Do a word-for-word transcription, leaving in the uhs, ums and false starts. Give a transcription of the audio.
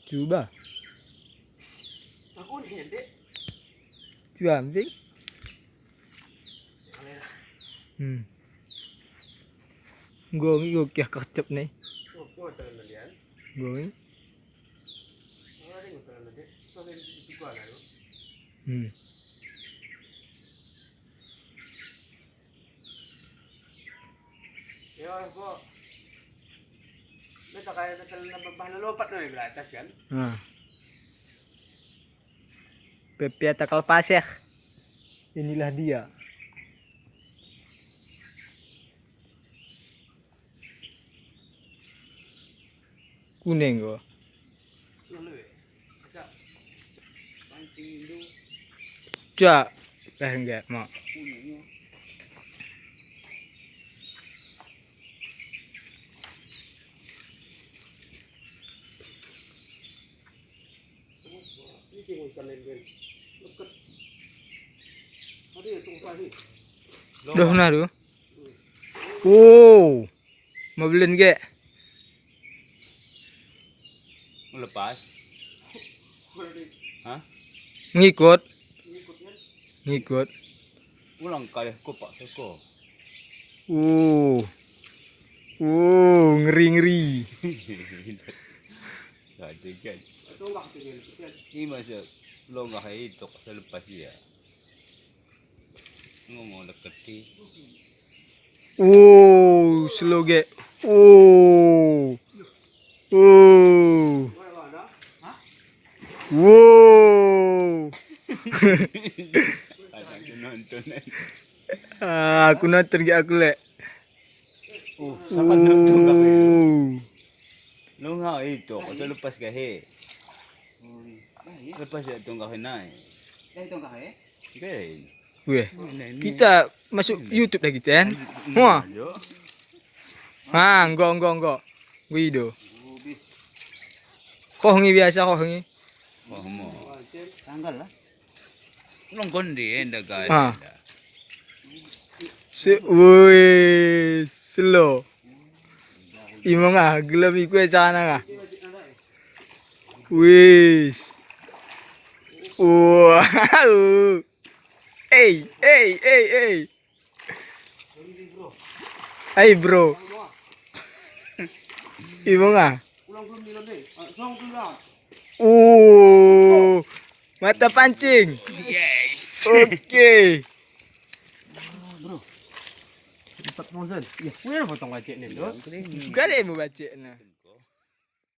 Cuba. Cuba, Bing. Hmm. Gong, gong kiah kacep ni. Gong. Hmm. Ya, kok. Nah, tak kaya, tak kaya, bah lolopat noi bela atas kan? Ha. Pepia takal paseh. Inilah dia. Kuning ko. Cak. Eh, enggak, mak. Doh na tu. Oh. Meubuleuen gek. Lepas. Hah? Mengikut. Mengikut. Ulang kali ko pak seko. Oh. Oh, ngeri-ngeri. Ada kan. Ini masa longah itu selepas dia. Ngomong dekat ti. Oh, slow gek. Oh. Oh. Wow. Ada aku nonton. Ah, aku nonton gek aku lek. Oh, siapa nonton kau? Oh. Longah itu, kau lepas ke he? Lepas ya tongkah naik. Dah tongkah he? Kan. Weh, kita masuk YouTube dah kita kan? Wah. Ha, enggak, enggak, enggak. Guido. Koh ngi biasa koh ngi. Koh mo. Tanggal lah. Long kondi endah guys. Ha. Se, woi, slow. Imong ah, gelom ikut cara ah. Wis. Wow. Hey, hey, hey, hey. Hey, bro. Imong ah. Oh, mata pancing. Yes. Oke. Bro. Empat puluh sen. Ya, mana potong bacek ni, bro? Bukan dia mau bacek ni.